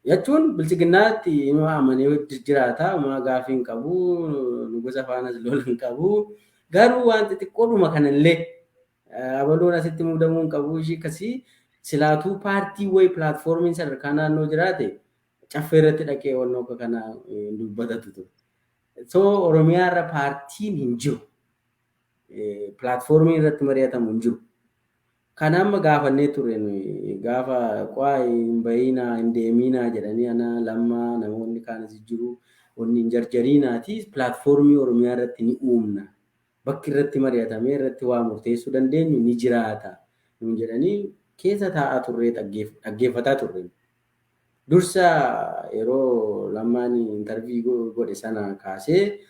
Speaker 2: Jechuun bilchiginnaatti ima amanee jiraata, uma gaafii hin qabu, nugusa faanas lola hin qabu. Garuu waan xixiqqoodhuma kanallee abaluun asitti muudamuu hin qabu, ishii akkasii silaatuu paartii wayi platformiin sadarkaa naannoo jiraate caffee irratti dhaqee wannoo akka kanaa dubbatatu ture. So Oromiyaa irra paartiin hin jiru. Platformiin irratti mari'atamu hin jiru. Kana amma gaafannee ture gaafa qo'aa hin bahiinaa, hin deemiinaa jedhanii, ana Lammaa namoonni kaanis jiru, wanni hin jarjariinaati, platformii Oromiyaa irratti ni uumna. Bakki irratti mari'atamee irratti waa murteessuu dandeenyu ni jiraata. Nuun jedhanii keessa taa'aa turree dhaggeeffataa turre. Dursa yeroo Lammaan interview godhe sana kaasee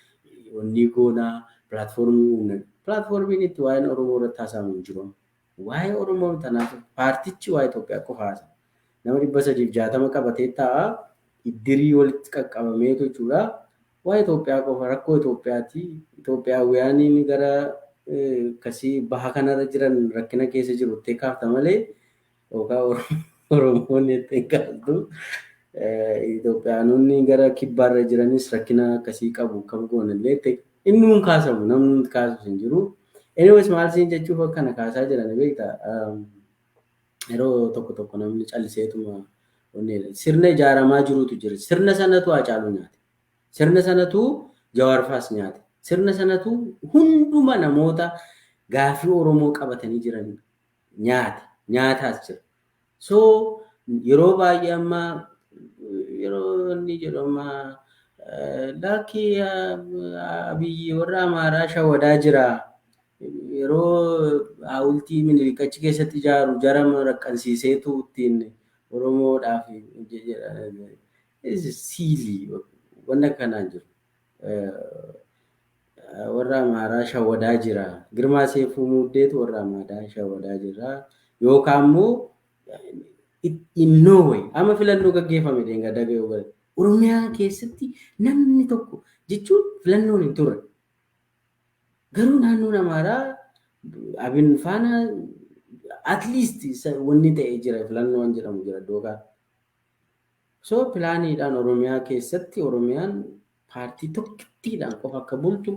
Speaker 2: wanni goonaa platformii uumne. Platformiin itti waa'een Oromoo irratti haasa'amu hin jiru. Waa'ee Oromoo tanaaf paartichi waa'ee Itoophiyaa qofa haasa'a. Nama 360 qabatee taa'a. Iddirii walitti qaqqabameetu jechuudha. Waa'ee Itoophiyaa qofa rakkoo Itoophiyaati. Itoophiyaawwan gara kasii baha kanarra jiran rakkina keessa jiru itti kaafta malee yookaan Oromoonni itti kaaftu. Itoophiyaanonni gara kibbaarra jiranis rakkina akkasii qabu kam goonallee inni hin kaasamu namni kaasu hin jiru. Anyways maal siin jechuuf akkana kaasaa jiran beektaa yeroo tokko tokko namni calliseetuma sirna ijaaramaa jirutu jira. Sirna sanatu Haacaaluu nyaate. Sirna sanatu Jawaar faas nyaate. Sirna sanatu hunduma namoota gaafii Oromoo qabatanii jiran nyaate. Nyaataas jira. So yeroo baay'ee amma yeroo inni jedhu amma lakkii Abiyyi warra Amaaraa shawadaa jira. Yeroo hawultii Minilik achi keessatti ijaaru jara raqqansiiseetu ittiin Oromoodhaaf siilii wanna akkanaan jiru. Warra Amaaraa shawadaa jira. Girmaa Seefuu Muuddeetu warra Amaaraa shawadaa jira. Yookaan immoo in no way amma filannoo gaggeeffame dheengadda ga'ee Oromiyaa keessatti namni tokko jechuun filannoon hin turre. Garuu naannoon Amaaraa Abin faana at least wanni ta'ee jira filannoon jedhamu jira iddoo kana. So planiidhaan Oromiyaa keessatti Oromiyaan paartii tokkittiidhaan qofa akka bultu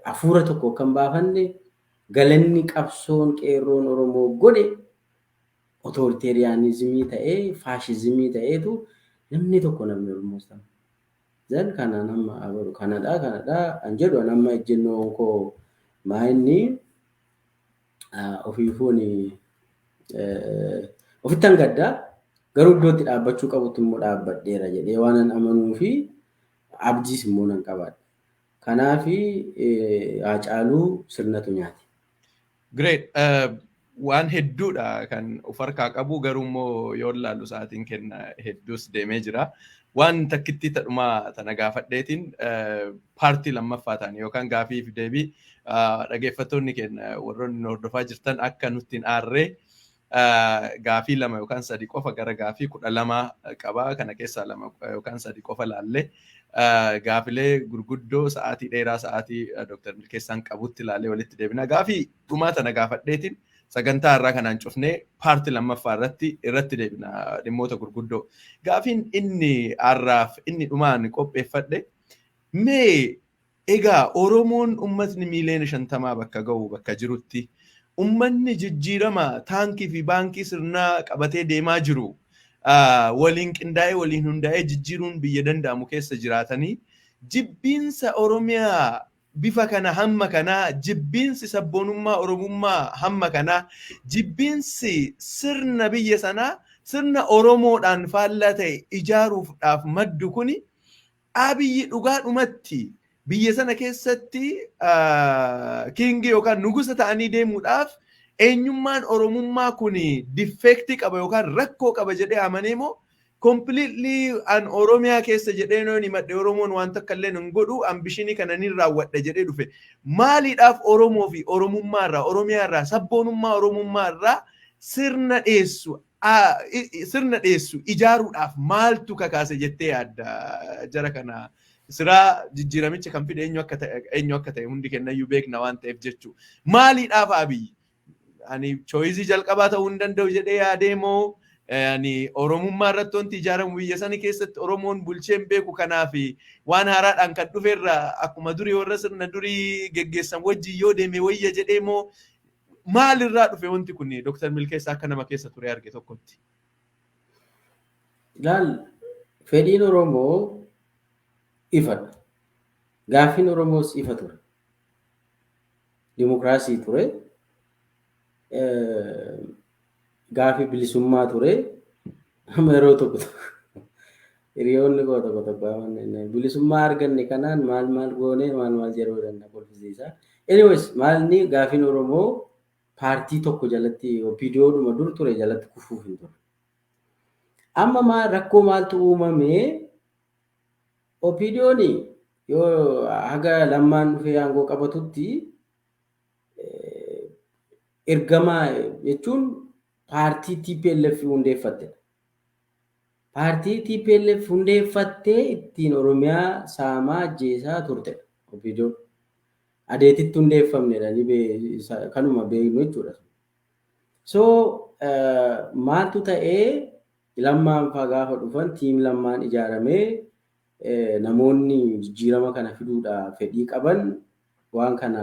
Speaker 2: hafuura tokko akka hin baafanne galanni qabsoon qeerroon Oromoo godhe authoritarianismii ta'ee faashismii ta'eetu namni tokko namni Oromoos ta'u. Zan kana nama abaru kanadha kanadha an jedhu nama ejjennoo koo maa inni ofiifuun ofittan gaddaa garuu iddootti dhaabbachuu qabutti immoo dhaabbadheera jedhee waan an amanuu fi abdiis immoo nan qabaadha. Kanaaf Haacaaluu sirnatu nyaate.
Speaker 1: Great. Waan hedduudha kan of harkaa qabu garuu immoo yoo ilaallu sa'aatiin kenna hedduus deemee jira. Waan takkitti tadhumaa tana gaafadheetiin paartii lammaffaa ta'an yookaan gaafii fi deebii dhaggeeffattoonni keenya warroonni nu hordofaa jirtan akka nutti hin aarree gaafii lama yookaan sadi qofa gara gaafii 12 qaba. Kana keessaa lama yookaan sadi qofa laallee gaafilee gurguddoo sa'aatii dheeraa sa'aatii Dr. Milkeessaan qabutti ilaalee walitti deebina. Gaafii dhumaa tana gaafadheetiin sagantaa irraa kanaan cufnee paartii lammaffaa irratti deebina dhimmoota gurguddoo. Gaafiin inni har'aaf inni dhumaan qopheeffadhe mee egaa Oromoon uummatni miiliyoona 50 bakka ga'u bakka jirutti uummanni jijjiirama taankii fi baankii sirnaa qabatee deemaa jiru waliin qindaa'ee waliin hundaa'ee jijjiiruun biyya danda'amu keessa jiraatanii jibbiinsa Oromiyaa bifa kana hamma kanaa, jibbiinsi sabboonummaa Oromummaa hamma kanaa, jibbiinsi sirna biyya sanaa sirna Oromoodhaan faallaa ta'e ijaaruudhaaf maddu kuni Abiyyi dhugaadhumatti biyya sana keessatti kingii yookaan nugusa ta'anii deemuudhaaf eenyummaan Oromummaa kun defectii qaba yookaan rakkoo qaba jedhee amanee moo completely an Oromiyaa keessa jedhee noon himadhe Oromoon waan takka illee hin godhu ambitionii kana ni raawwadha jedhee dhufe. Maaliidhaaf Oromoo fi Oromummaa irraa Oromiyaa irraa sabboonummaa Oromummaa irraa sirna dheessu ijaaruudhaaf maaltu kakaase jettee yaadda jara kana? Siraa jijjiiramicha kan fide eenyu akka ta'e hundi kennayyuu beekna waan ta'eef jechuu. Maaliidhaaf Abiyyi? Ani choiceii jalqabaa ta'uu hin danda'u jedhee yaadee moo ani Oromummaa irratti wanti ijaaramu biyya sana keessatti Oromoon bulchee hin beeku kanaaf waan haaraadhaan kan dhuferra akkuma durii warra sirna durii geggeessan wajjin yoo deeme wayya jedhee moo maalirraa dhufe wanti kun Dr. Milkeessaa akka nama keessa ture arge tokkotti?
Speaker 2: Ilaal, fedhiin Oromoo ifadha. Gaaffiin Oromoos ifa ture. Dimokiraasii ture. Gaaffii bilisummaa ture. Amma yeroo tokko tokko hiriyoonni koo tokko tokko bilisummaa arganne kanaan maal maal goone maal maal jedhuu danda'a kolfisiisa. Anyways, maalni gaaffiin Oromoo paartii tokko jalatti OPDOdhuma dur ture jalatti kufuuf hin ture. Amma maal rakkoo maaltu uumame OPDO'n yoo haga Lammaan dhufee aangoo qabatutti ergamaa jechuun paartii TPLF hundeeffattedha. Paartii TPLF hundeeffattee ittiin Oromiyaa saamaa ajjeesaa turtedha OPDO'n. Adeetitti hundeeffamnedha kanuma beeknu jechuudha. So maaltu ta'ee Lammaan fa'aa gaafa dhufan tiim Lammaan ijaaramee namoonni jijjiirama kana fiduudhaaf fedhii qaban waan kana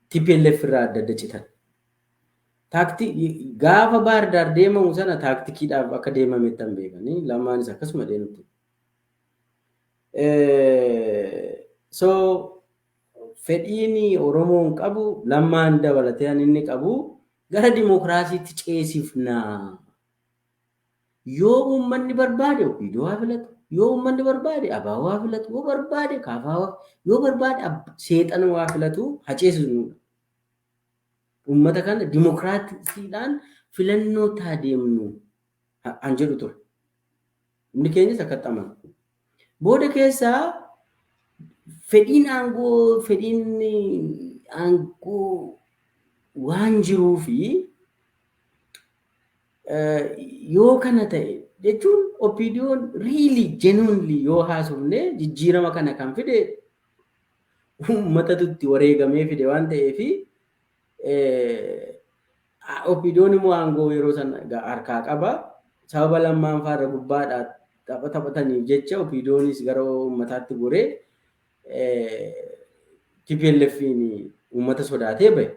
Speaker 2: TPLF irraa adda adda citan. Gaafa Baahir Daar deemamu sana taaktikiidhaaf akka deemametti hin beekanii Lammaanis akkasuma deemti. So fedhiin Oromoon qabu Lammaan dabalatee inni qabu gara dimookiraasiitti ceesifnaa. Yoo uummanni barbaade OPDO haa filatu, yoo uummanni barbaade ABO haa filatu, yoo barbaade KFO, yoo barbaade seexana waa filatu haa ceesisnudha. Uummata kana dimookiraasiidhaan filannoo taa deemnu an jedhu ture. Inni keenyas akkatti amanu. Booda keessaa fedhiin aangoo waan jiruu fi yoo kana ta'e jechuun OPDO'n really genuinely yoo haasofne jijjiirama kana kan fide uummatatu itti wareegamee fide waan ta'eefi OPDO'n immoo aangoo yeroo sana harkaa qaba. Sababa Lammaan fa'aa gubbaadhaa tapha taphataniif jecha OPDO'nis gara uummataatti goree TPLF'n uummata sodaatee bahe.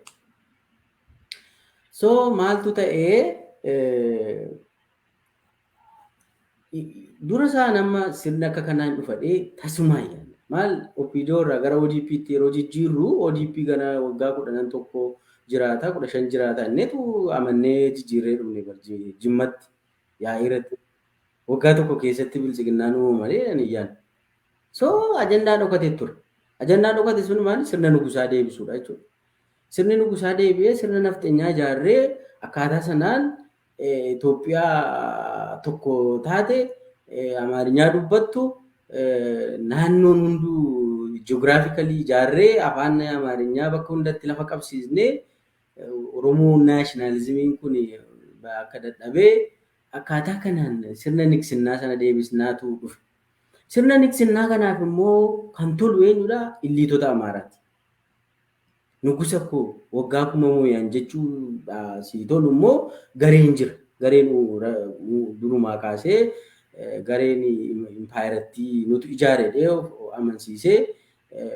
Speaker 2: So maaltu ta'ee dura isaan amma sirna akka kanaan dhufadhee tasumaa yaadne. Maal OPDO irraa gara ODP'tti yeroo jijjiirru ODP gara waggaa 11 jiraata 15 jiraata innetu amannee jijjiirree dhufne Jimmatti yaa'ii irratti. Waggaa tokko keessatti bilchiginnaan uumama malee ani yaadne. So ajandaa dhokatee ture. Ajandaan dhokate sun maal sirna nugusaa deebisuudha jechuudha. Sirni nugusaa deebi'ee sirna nafxeenyaa ijaarree akkaataa sanaan Itoophiyaa tokko taate Amaarinyaa dubbattu naannoon hunduu ji'oogiraafikalii ijaarree afaan Amaarinyaa bakka hundatti lafa qabsiisnee Oromoo naashinaalizimiin kun akka dadhabee akkaataa kanaan sirna niksinnaa sana deebisnaatu dhufe. Sirna niksinnaa kanaaf immoo kan tolu eenyudha? Illiitota Amaaraati. Nugusa koo waggaa kuma mooyaan jechuudha si tolu immoo gareen jira. Gareen durumaa kaasee gareen impaayirattii nutu ijaare amansiisee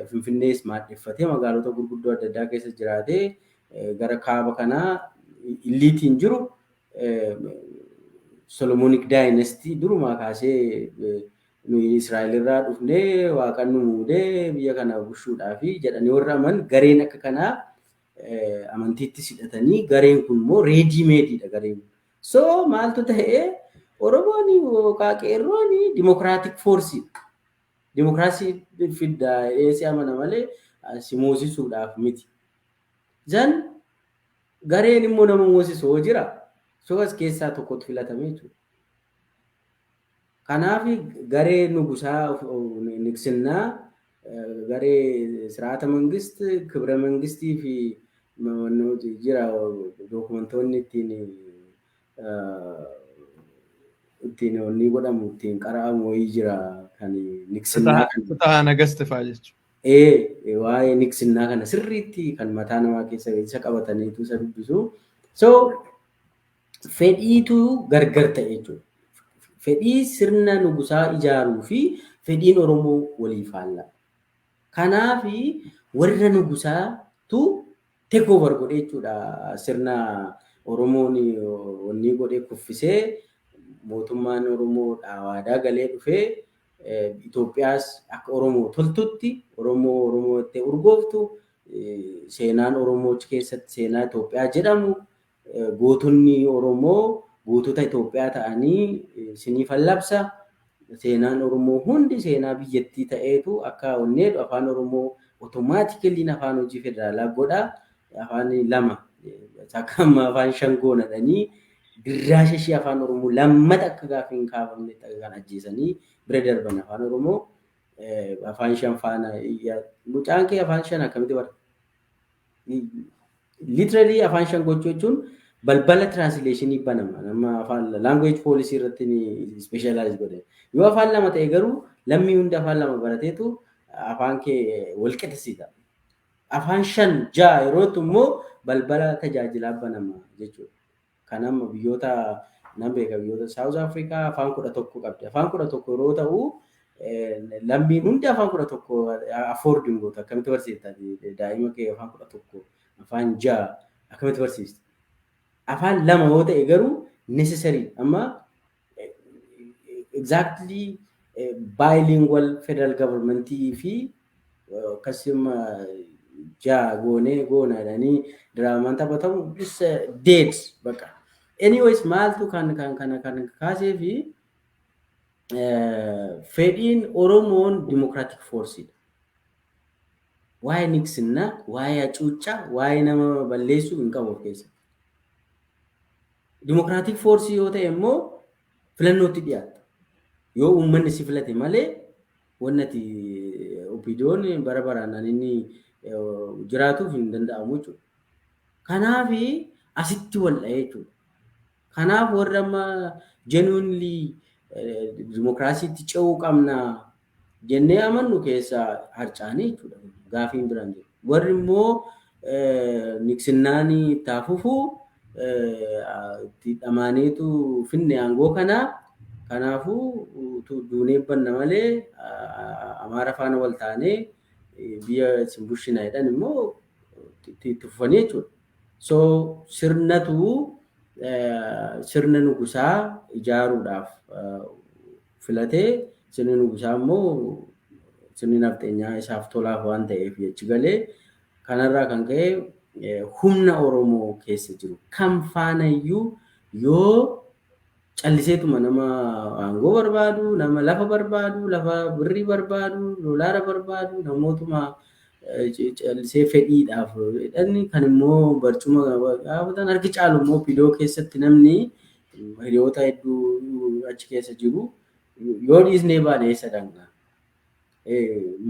Speaker 2: Finfinnees maadheffatee magaalota gurguddoo adda addaa keessa jiraatee gara kaaba kanaa illiitiin jiru Solomonic Dynasty durumaa kaasee nuyi Israa'el irraa dhufnee waaqan nu muudee biyya kana bushuudhaa fi jedhanii warra aman gareen akka kanaa amantiitti hidhatanii gareen kun immoo ready madeiidha gareen. So maaltu ta'ee Oromoon yookaan qeerroon democratic forceiidha. Dimokiraasii fiddaa eessi amana malee si moosisuudhaaf miti. Zan gareen immoo nama moosisu hoo jira. So as keessaa tokkotu filatame jechuudha. Kanaaf garee nugusaa niksinnaa garee siraata mangist kibra mangistii fi jira dookumentoonni ittiin wanni godhamu ittiin qara'amu wayii jira kan niksinnaa
Speaker 1: kan. Fitahaa Nagast fa'aa jechuudha.
Speaker 2: Waa'ee niksinnaa kana sirriitti kan mataa namaa keessa isa qabataniitu isa dubbisu. So fedhiitu gargar ta'e jechuudha. Fedhii sirna nugusaa ijaaruu fi fedhiin Oromoo walii faallaa. Kanaaf warra nugusaatu take over godhee jechuudha sirna Oromoon wanni godhee kuffisee mootummaan Oromoo waadaa galee dhufee Itoophiyaas akka Oromoo toltutti Oromoo Oromoo itti urgooftu seenaan Oromoo keessatti seenaa Itoophiyaa jedhamu gootonni Oromoo gootota Itoophiyaa ta'anii siniifan labsa. Seenaan Oromoo hundi seenaa biyyattii ta'eetu akka onneedhu afaan Oromoo automatically afaan hojii federaalaa godha. Afaan lama akka amma afaan shan goonadhanii Dirraasha ishee afaan Oromoo lammata akka gaaffii hin kaafamne kan ajjeesanii bira darban afaan Oromoo afaan shan faana mucaan kee afaan shan akkamitti bara? Literally afaan shan gochuu jechuun balbala translationii banama. Nama afaan language policy irratti ni specialize godhe. Yoo afaan lama ta'e garuu lammii hundi afaan lama barateetu afaan kee wal qixxisiisa. Afaan shan ja'a yerootu immoo balbala tajaajilaa banama jechuudha. Kan amma biyyoota nan beeka, biyyoota South Africa afaan 11 qabdi. Afaan 11 yeroo ta'u lammiin hundi afaan 11 afford hin gootu. Akkamitti barsiifta daa'ima kee afaan 11, afaan ja'a akkamitti barsiifta? Afaan lama yoo ta'e garuu necessary amma exactly bilingual federal governmentii fi akkasuma ja'a goonee goona jedhanii diraamaan taphatamu is dead bakka. Anyways, maaltu kan kan kana kan kaasee fi fedhiin Oromoon democratic force. Waa'ee niksinnaa, waa'ee hacuuccaa, waa'ee nama balleessuu hin qabu of keessa. Democratic force yoo ta'e immoo filannootti dhiyaata. Yoo uummanni si filate malee wanni ati OPDOn bara baraan inni jiraatuuf hin danda'amu jechuudha. Kanaaf asitti wal dha'ee jechuudha. Kanaaf warri amma genuinely dimokiraasiitti ce'uu qabna jennee amannu keessaa harcaanii jechuudha. Gaafiin biraan jiru. Warri immoo niksinnaan itti hafuufuu itti dhamaaneetu finne aangoo kanaa. Kanaafuu duunee banna malee Amaara faana wal taanee biyya isin bulchina jedhan immoo itti fufanii jechuudha. So sirnatu sirna nugusaa ijaaruudhaaf filatee, sirni nugusaa immoo sirni nafxeenyaa isaaf tolaaf waan ta'eef jechi galee kanarraa kan ka'e humna Oromoo keessa jiru kam faanayyuu yoo calliseetuma nama aangoo barbaadu, nama lafa barbaadu, lafa birrii barbaadu, doolaara barbaadu, namootuma callisee fedhiidhaaf jedhan kan immoo barcuma gaafatan harki caalu immoo OPDO keessatti namni hiriyoota hedduu achi keessa jiru yoo dhiisnee baane eessa dhaqna?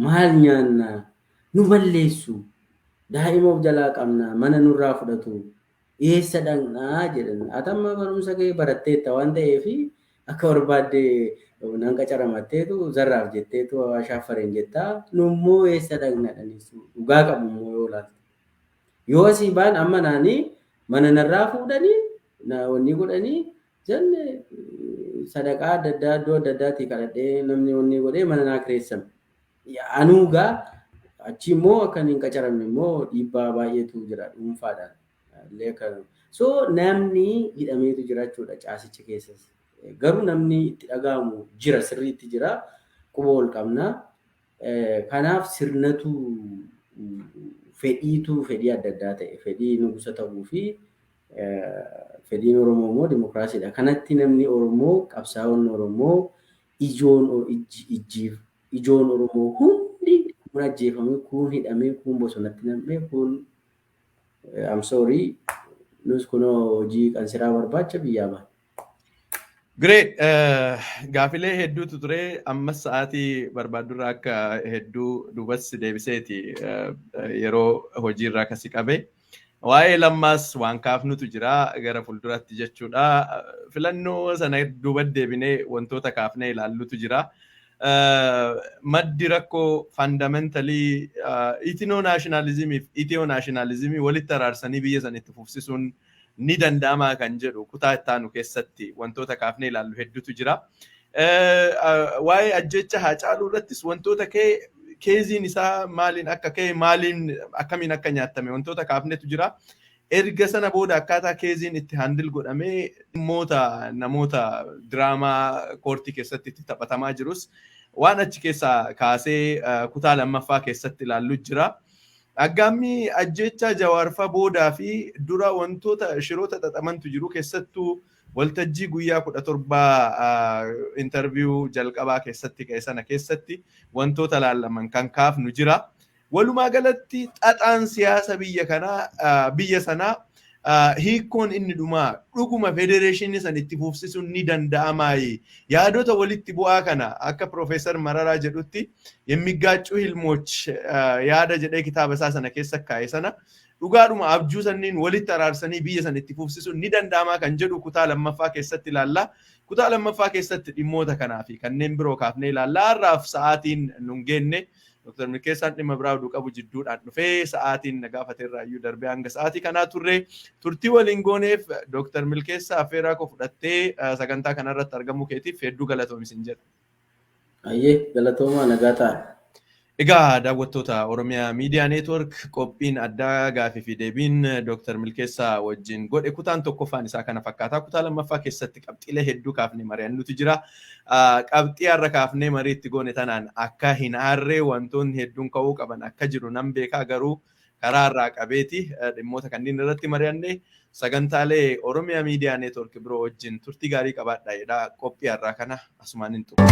Speaker 2: Maal nyaanna? Nu balleessu. Daa'ima of jalaa qabna. Mana nurraa fudhatu. Eessa dhaqnaa jedhan. Ati amma barumsa kee baratteetta waan ta'eef akka barbaadde nan qacaramatteetu zarraaf jetteetu shaaffareen jettaa, nummoo eessa dhaqna dhaniisu dhugaa qabu immoo yoo ilaalte. Yoo asii baan amma naanii mana narraa fuudhanii wanni godhanii jenne sadaqaa adda addaa iddoo adda addaatii kadhadhee namni wanni godhee mana naa kireessame. Anuu gaa achi immoo akka hin qacaramne immoo dhiibbaa baay'eetu jira dhuunfaadhaan. So namni hidhameetu jira jechuudha caasicha keessas. Garuu namni itti dhaga'amu jira, sirriitti jira, quba ol qabna. Kanaaf sirnatu fedhiitu fedhii adda addaa ta'e, fedhii nugusa ta'uu fi fedhiin Oromoo immoo dimokiraasiidha. Kanatti namni Oromoo, qabsaa'onni Oromoo, ijoon ijjiif ijoon Oromoo hundi kun ajjeefamee, kun hidhamee, kun bosonatti nam'ee, kun I'm sorry, nus kunoo hojii qansiraa barbaacha biyyaa baana.
Speaker 1: Great. Gaafilee hedduutu ture. Ammas sa'aatii barbaaddurraa akka hedduu duubas deebiseeti yeroo hojiirraa akkasi qabe. Waa'ee Lammaas waan kaafnutu jira gara fuulduratti jechuudha. Filannoo sana duuba deebinee wantoota kaafnee ilaallutu jira. Maddi rakkoo fundamentally ethno nationalismii fi Ethio nationalismii walitti araarsanii biyya sana itti fufsisuun ni danda'amaa kan jedhu kutaa ittaanu keessatti wantoota kaafnee ilaallu hedduutu jira. Waa'ee ajjecha Haacaaluu irrattis wantoota keeziin isaa maaliin akka ka'e, maaliin akkamiin akka nyaattame wantoota kaafnetu jira. Erga sana booda akkaataa keeziin itti handle godhamee dhimmoota namoota diraamaa koortii keessatti itti taphatamaa jirus waan achi keessaa kaasee kutaa lammaffaa keessatti ilaallu jira. Aggaammii ajjeechaa Jawaarfaa boodaa fi dura wantoota shiroota xaxamantu jiru, keessattuu waltajjii guyyaa 17 interview jalqabaa keessatti ka'e sana keessatti wantoota laallaman kan kaafnu jira. Walumaa galatti xaxaan siyaasa biyya kanaa, biyya sanaa Hiikkoon inni dhumaa dhuguma federeeshinii san itti fufsisuun ni danda'amaayi? Yaadota walitti bu'aa kana akka Piroofeesar Mararaa jedhutti የሚጋጩ ህልሞች yaada jedhee kitaaba isaa sana keessa kaa'e sana, dhugaadhuma abjuu sanniin walitti araarsanii biyya sana itti fufsisuun ni danda'amaa kan jedhu kutaa lammaffaa keessatti ilaalla. Kutaa lammaffaa keessatti dhimmoota kanaa fi kanneen biroo kaafnee ilaalla. Har'aaf sa'aatiin nun geenne. Dr. Milkeessaan dhimma biraa oduu qabu jidduudhaan dhufee sa'aatiin na gaafateerraa iyyuu darbee hanga sa'aatii kanaa turre. Turtii waliin gooneef, Dr. Milkeessaa, affeeraa koo fudhattee sagantaa kanarratti argamuu keetiif hedduu galatoomi sin jedha.
Speaker 2: Ayyee, galatoomaa, nagaa ta'a.
Speaker 1: Egaa daawwattoota Oromiyaa Miidiyaa Neetwork, qophiin addaa gaafii fi deebiin Dr. Milkeessaa wajjin godhe kutaan tokkoffaan isaa kana fakkaata. Kutaa lammaffaa keessatti qabxiilee hedduu kaafnee mari'annutu jira. Qabxii har'a kaafnee mariitti goone tanaan akka hin aarree wantoonni hedduun ka'uu qaban akka jiru nan beekaa, garuu karaa irraa qabeeti dhimmoota kanneen irratti mari'anne. Sagantaalee Oromiyaa Miidiyaa Neetwork biroo wajjin turtii gaarii qabaadhaa jedha. Qophii har'aa kana asumaan hin xumuru.